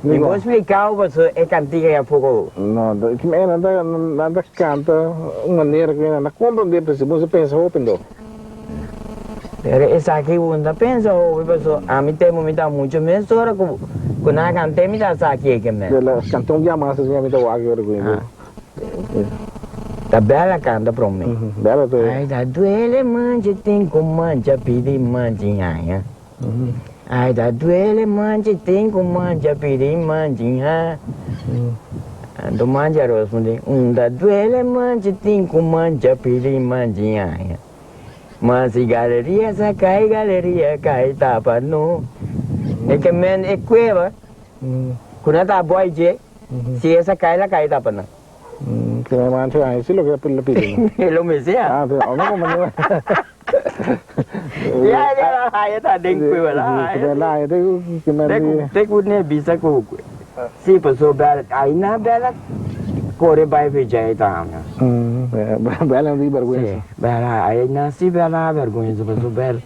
Mi por splica bo pasobra e cantica ya poko. No, nan ta nan ta canta un manera ku nan ta comprende pero si bo sa pensa hopi ndo. Pero esaki bo no ta pensa hopi pasobra ami tempo mi ta mucho mes ora ku ku nan a canta mi ta sa ki e ke me. Canta un bia mas asina mi ta wak ora ku mi. Ta bela canta prome. Bela ta. Ai ta duele manchi tin cu mancha pidi manchi haña. Ai ta duele manchi tin cu mancha pidi manchi ha. Anto manchi a rosponde, Un ta duele manchi tin cu mancha pidi manchi haña. Ma si galeria sa cay galeria cay tapa no. E ke men e cueva cu nan ta boy dje. Si esa kai la kai tapa nan. Ke mi mancha ai si loke lo pidi. E lo mester. Ah, pero ome como no. Ya ya la haya ta den kueba la haya. La haya te ke me di. Te ku ne bisa ku si paso bel ai na bela kore bai fe jai ta amna. Bela no di vergüenza. Si, bela ai na si bela vergüenza paso bel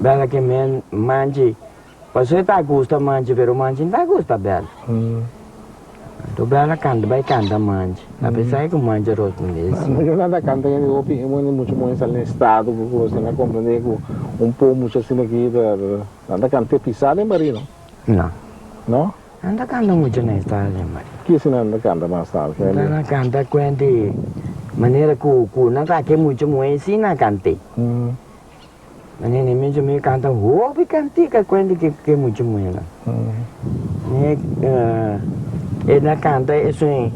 bela ke men manchi Pasobra e ta gusta manchi pero manchi no ta gusta Bella. Anto Bella canta bai canta manchi apesar cu manchi a rosponde si. Yo nan ta canta hende hopi hende mucho muhe sali na estado cu cos nan a comprende cu un po mucho asina aki ta nan ta canta pisa den bari no. No. No? Nan ta canta mucho na estado den bari. Kisi nan ta canta mas tarde? Nan ta canta cuenti manera cu cu nan ta ke mucho muhe si nan cante. Mi nene mi mi canta hopi cantica cuenta ke ke mucha muhernan. Mi e na canta esun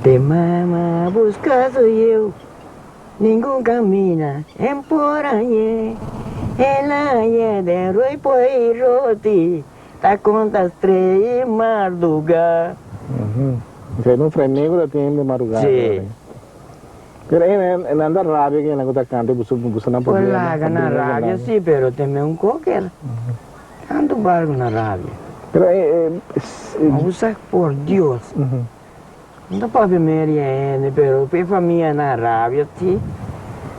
Te mama busca su yiu ningun camina en por aye El aye den roi poi roti ta conta strei y marduga. Kaya un frei negro ta tin de madrugada. Sí. Pero e nan ta rabia ke nan ku ta kanta i busa nan Por problema. laga nan rabia si, pero te me un koker. Tantu barku na rabia. Pero e. Ma bo sa por Dios. No ta papia meria hende, pero e famia na rabia si.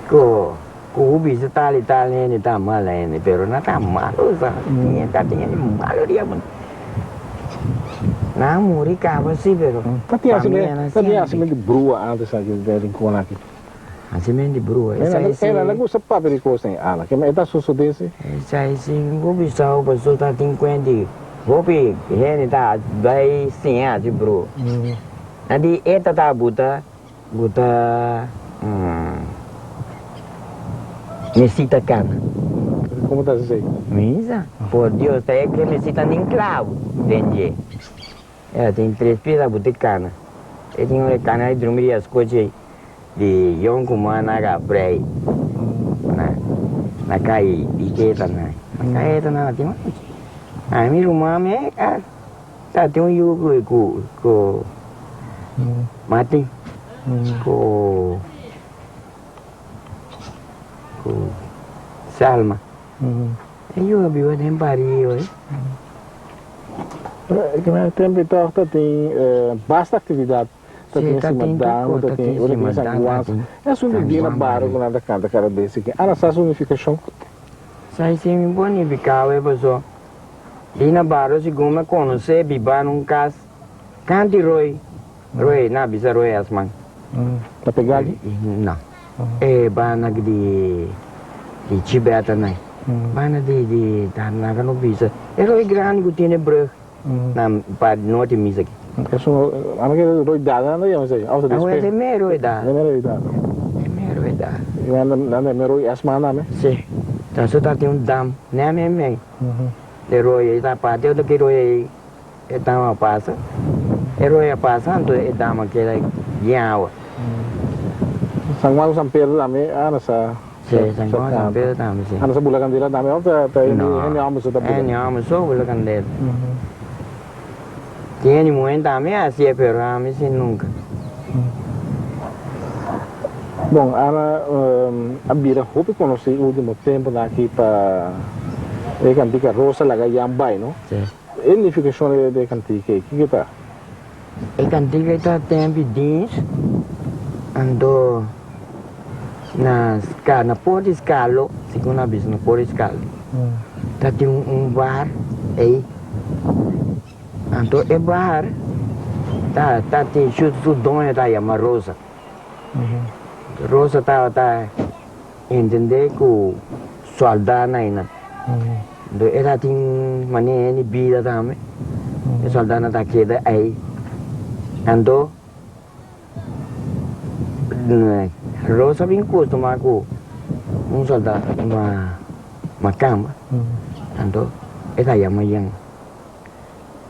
Ku ku bo bisa tal i tal hende ta mal hende, pero nan ta malo sa. Ta tin hende malo dia. Nan a muri caba si pero famia nan Ta tin siempre. hacimento di brua antes aki den rincon aki. Hacimento di brua esai si. Ena na gusta papia di cos den ala. Kema e ta sosode si. Esai si bo bisao paso ta tin cuenta di. Hopi hende ta bai siña hasi bro. Nan di e tata buta buta mesita kana. Como ta hasi esei? Misa, por Dios ta e ke mesita nin klabu den dje. E tin tres pieza buta e kana. E tin ora e kana di drumi di a skochi di yon ku mana ka prei na na kai di eta na. Na kai eta na tin a mi ruman mi a ta tin un yu ku ku ku Martin ku ku Salma. E yu a biba den Paris. Tempo e tòg ta tin basta aktividat. Ta tin simadan, ta tin ora tin San Juan. E asuntu di na bario ku nan ta kanta kada bes aki. Ana sa su nifikashon? Sa si mi por nifiká awe paso di na bario segun mi a konosé biba na un kas kanti roi, roi nan a bisa roi Asman. Ta pega aki? No. E banda di di Chibeta nan. Banda di di nan ka no bisa. E roi grandi ku tene brug. Na pa norte misa aki. Esun ami kere roi dada nan ta yama esei of ta Awe ta e mero e dada. E mero e dada. E mero e dada. I nan nan ta e mero i esma tambe. Si. Ta so ta tin un dam ne mei mei e roi ei ta parti ota ki roi ei e dam a pasa e roi a pasa anto e dam a keda yen awa. San Juan ku San Pedro tambe ana sa. Si, San Juan San Pedro tambe si. Anda sa bula candela tambe of ta ta hende hende homber so ta bula? Hende homber so bula candela. Tin hende muher tambe hacié pero ami si nunca. Bon, Ana a bira hopi conoci ultimo temponan aki pa e cantica Rosa laga Jan bai, no? Si. E nificacion di e cantica ei, kiko ta? E cantica ei ta tempi dins, anto na ska na por di Skalo, segun nan a bisa na por di Skalo, ta tin un bar ei, anto e bar ta ta tin su su doño ta yama Rosa, Rosa tabata entende ku soldanan einan. Enton e ta tin manera di bida tambe. E soldanan ta keda ei. Anto Rosa bin kustuma ku un solda makamba. Anto e ta yama Jan.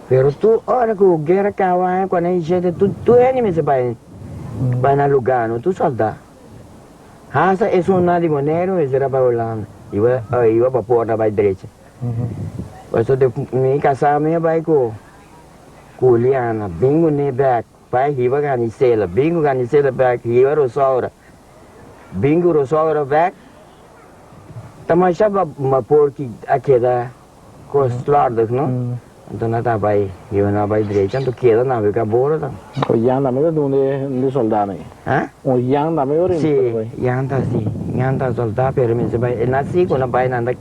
Pero tur ora ku guera kaba 47 tur hende mester bai bai na Lugano tur solda. Hasta esunnan di Boneiru mester a bai Hulanda, iba iba pa porta bai drecha. Pasobra de mi kasá mi a bai ku ku Juliana, bin kuné bèk, bai hiba Ganicela, bin ku Ganicela bèk, hiba Rosaura, bin ku Rosaura bèk, ta masha bapor ki a keda Kos slordig no. Anto nan ta bai hiba nan bai drecha anto keda nabega boro ta. O yan tambe ta dun de solda nan. Ha? O yan tambe ora Si, yan ta si. Yan ta solda pero mester bai e nan si ku nan bai nan ta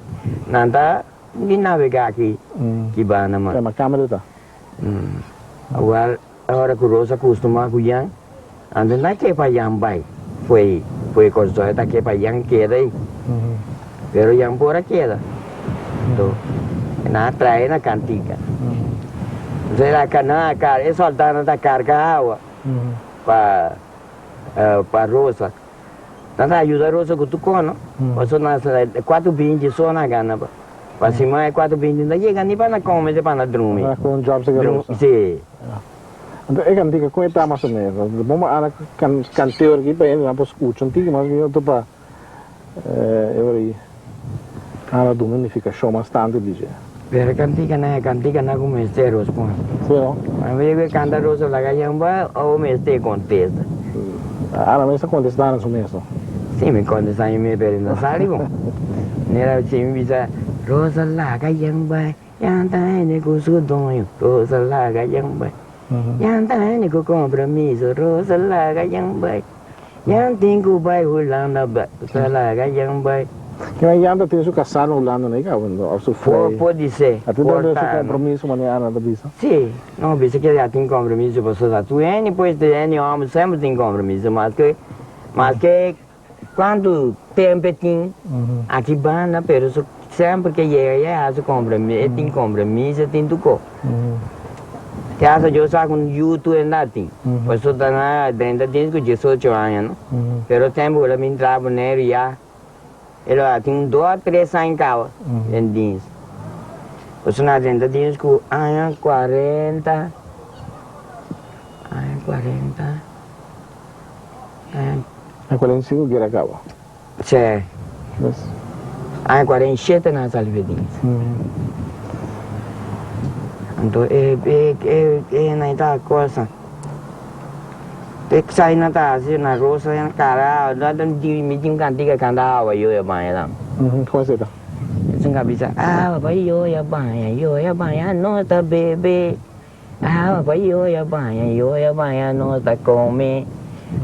nan ta bin nabega aki ki banda ma. Ma kamera ta. Awor ora ku Rosa kustuma ku yan anto nan ke pa yan bai fo'i fo'i Kòrsou e ta ke pa yan keda ei pero yan por a keda anto nan a trae na kantika entonces nan a kar e sòldánan ta karga awa pa pa Rosa nan ta ayuda Rosa ku tur kono pasobra nan kuater binti so nan a gana pa. Pa siman e kuater binti no ta yega ni pa na kome te pa na drumi. Pa ku un job sega Drumi, si. Anto e kantika kon e ta mas o menos? Bo ma ana kant'e ora aki pa hende nan por skucha un tiki mas mihó to pa e ora ei ana duna nifikashon mas tantu di dje. Pero e kantika nan e kantika nan ku mester rosponde. Si no? Ora mi yega e kanta rosa laga yamba o mester kontesta. Ana mes ta kontesta na su mes no? Si mi kontesta mi mes pero no sali bon. Nera si mi bisa rosa laga yamba yanta hende ku su doño rosa laga yamba yanta hende ku kompromiso rosa laga yamba Yan tin ku bai Hulanda rosa laga yamba. Kinan yanta tin su kasá na Hulanda no e kaba no of su frei. Por podisé A tin tambe su kompromiso manera Ana ta bisa. Si, no bisa ke ya tin kompromiso pasobra tur hende pues tur hende hòmber semper tin kompromiso maske maske. Cuanto tempo e tin aki banda pero su semper ke yega ya e haci compromiso e tin compromiso e tin tuco. Te hasta yo sa cu yu tur enda tin pasobra ta na drenta dins cu diesocho aña no pero tempo cu el a bin traha Boneiru ya el a tin un dos a tres aña caba den dins pasobra na drenta dins cu aña cuarenta aña cuarenta. Aña 45 guera caba. Sí. Aña 47 nan a sali fe dins. Anto e e e e nan ta cosa. E sai nan ta haci na rosa na cara mi tin un cantica canta awa yo ya baña tambe. Como es eta? Es un cabisa awa pa yo ya baña yo ya baña no ta bebe. Awa pa yoya baña, yoya baña nos ta come.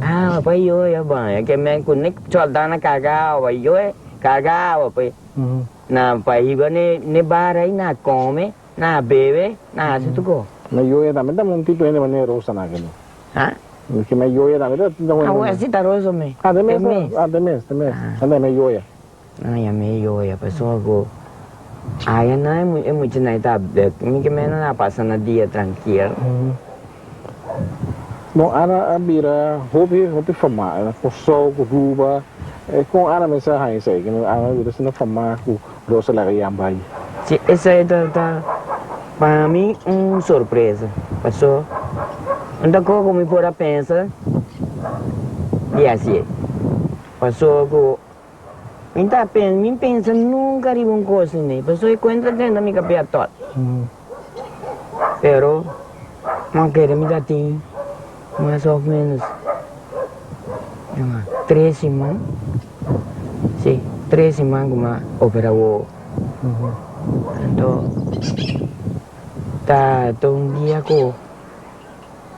Awa pa yoya baña, ke men ku nik solda na karga awa, yoya karga awa pa na pa hiba ne ne bar ai na come, na bebe, na hasi tur kos. Ma yoya tambe ta un tipo hende manera rosa na kende. Ha? Ke men yoya tambe ta ta un Awa si ta rosa me. Ah te mes, ah te mes, te mes. Anda me yoya. Nan a yam'é Yoya pasobra ku aya nan e muchanan ta bek mi ke mena nan a pasa nan dia trankil. Bon Ana a bira hopi hopi famá na Kòrsou ku Aruba kon Ana mester a haña esei ke Ana a bira asina famá ku Rosa laga yamba ai. Si esei ta ta pa mi un sorpresa paso un ta koko mi por a pensa di hasié paso ku Mi ta pensa, mi pensa nunca riba un cos asina, pasobra e cuenta drenta mi cabia tot. Pero, mi kere mi ta tin mas of menos tres siman, si, tres siman cu mi a opera wowo. Anto, ta un dia cu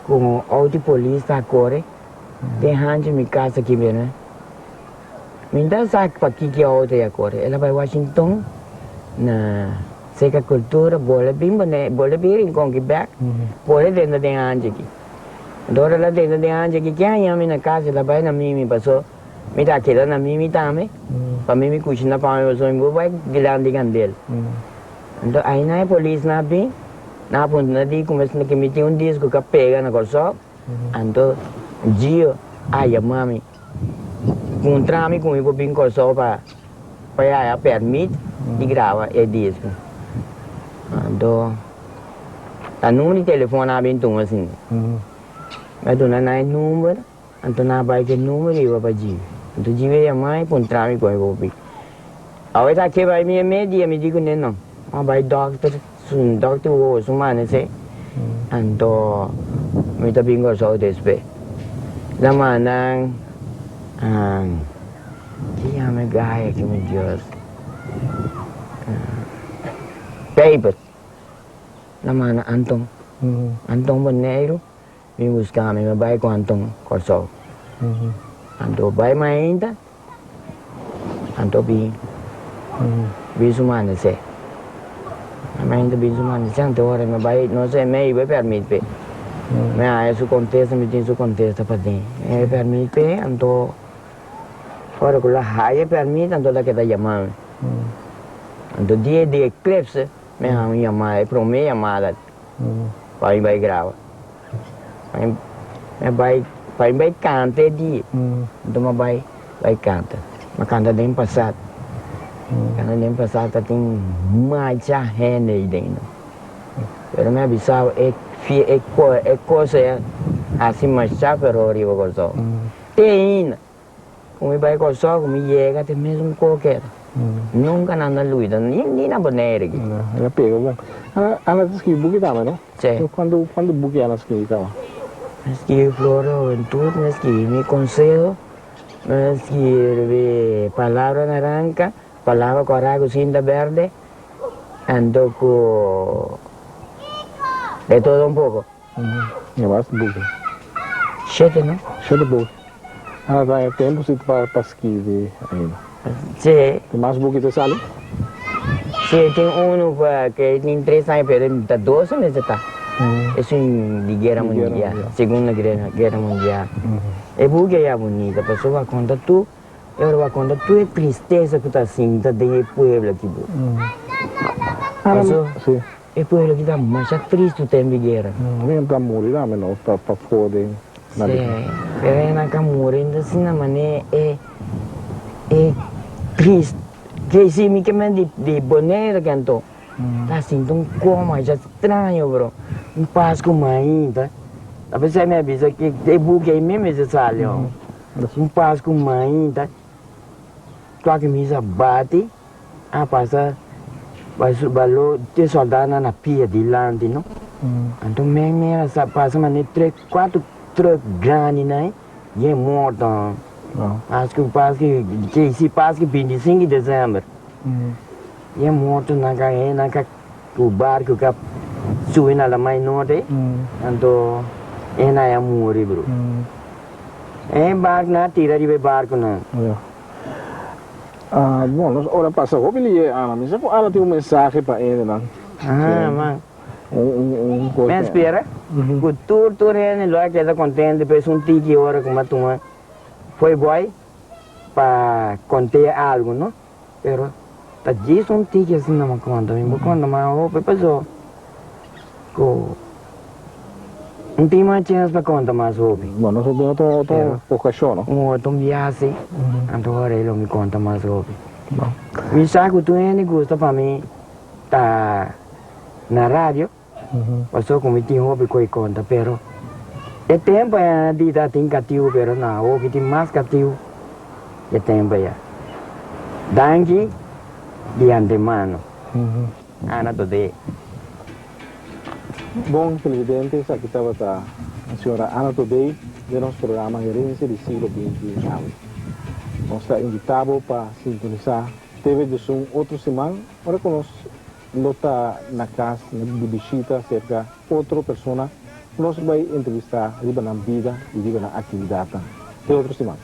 un auto di polis ta core den hanchi mi cas aki bene. Mi ta sa pakiko e auto ya kore. El a bai Washington na Seka Cultura, bole bin bone, bole bin Rincon ki bek, bole drenta den hanchi aki. Anto ora el a drenta den hanchi aki, ke haña mi na kas? El a bai na Mimi, paso mi ta keda na Mimi tambe, pa Mimi kushina pa mi, paso mi por bai dilanti kandel. Anto ahinan e polisnan a bin, nan a puntra nan di kuma esaki mi tin un disko ku a pega na Kòrsou, anto Gio a yama mi. Puntra mi ku mi por bin Kòrsou pa pa e haya pèrmit di graba e disko. Anto ta number di telefòn nan a bin tuma asin. Mi a duna nan e number, anto nan a bai ku e number riba pa Jivi. Anto Jivi a yama i puntra mi ku mi por bin. Awe ta ke bai mi e mes dia mi di kuné no. Mi a bai dòkter, su dòkter wowo su manese, anto mi ta bin Kòrsou despues. La mandan ki yama e guy aki mi Dios papers la manda Anton Anton Boneiru bin buska mi mi bai ku Anton Kòrsou anto bai mainta anto bin bin su manda se mainta bin su manda se anto ora mi bai no se mi a hiba e permit p'e. Mi a haña su kontesta, mi tin su kontesta pa den. E pèrmit p'e, anto ora ku lo haña e pèrmit, anto ta keda yama mi. Anto dia di eklipse mi haña un yamada, e promé yamada pa mi bai graba. Mi bai, pa mi bai kanta e dia, anto mi a bai bai kanta. Mi a kanta den pasat, kanta den pasat ta tin masha hende ei den. Pero mi a bisa bo e e e cosa ya haci masha feror riba Corsou. Te ainda cu mi bay Corsou cu mi yega te mesun co keda. Nunca nan ta luida ni ni na Bonaire aki. Ya pega bon. Ana Ana ta scribi buki tambe no? Si. Cuanto cuanto buki Ana scribi caba? Mi scribi Flor de Juventud, mi scribi Mi Conseho, mi scribi Palabra Naranja, Palabra Cora cu Cinta Berde. Anto cu de todo un poco. E basta buki. Shete no? Shete buki. Ah, ta e tempo si pa pa skirbi ainda. Si. Tin mas buki ta sali? Si, tin uno pa ke tin tres aña pero ta dos mester ta. Esun di guera mundial, segunda guera mundial. E buki a ya bunita pasobra a conta tur. E ora bo a konta tur e tristesa ku ta sinta den e pueblo aki bo. Paso e pueblo aki ta masha tristu tempu di guera. Hende ta muri tambe no pafó den na Sí, pero e nan ka muri enton asina manera e e trist ke si mi ke men di Bonaire ke anto ta sinti un koma masha straño bro un pasku mainta ta p'esei mi a bisa ke e buki ei mes mester sali ho. Un Pasku mainta, tua ki misa bati, a pasa baló te soldanan na pia dilanti no. Anto men mira sa pasa mane tres cuatro truck grandi nan yen morto. Pasku pasku ke si pasku 25 december. Yen morto nan ka nan ka ku barku ka subi na lamai norte anto e nan a muri bro. E barku nan a tira riba e barkunan. Ya. Ah, bon, nos ora pasa hopi liye, Ana. Mi sa ku Ana tin un mensahe pa hendenan. Ah, man. Un, un, un kos. Mi a spera ku tur, tur hende lo a keda kontento pa esun tiki ora ku mi a tuma foi boy pa kont'é algu, no? Pero ta djis un tiki asina mi a konta, mi bo konta mas hopi paso ku no tin mas chens pa konta mas hopi. Bueno, nos tin otro otro okashon, no? Un otro biaha si, anto ora ei lo mi konta mas hopi. Mi sa ku tur hende gusta pa mi ta na radio, paso ku mi tin hopi ku e konta, pero e tempu ei di ta tin katibu, pero na hopi tin mas katibu e tempu ei. Danki di antemano. Ana Todé. Bon televidente, esaki tabata señora Ana Todé den nos programa Herencia di Siglo 21 awe. Nos ta invita bo pa sintonisa TV Djesun otro siman ora cu nos lo ta na cas di bishita cerca otro persona cu nos lo bay entrevista riba nan bida y riba nan actividadnan. Te otro siman.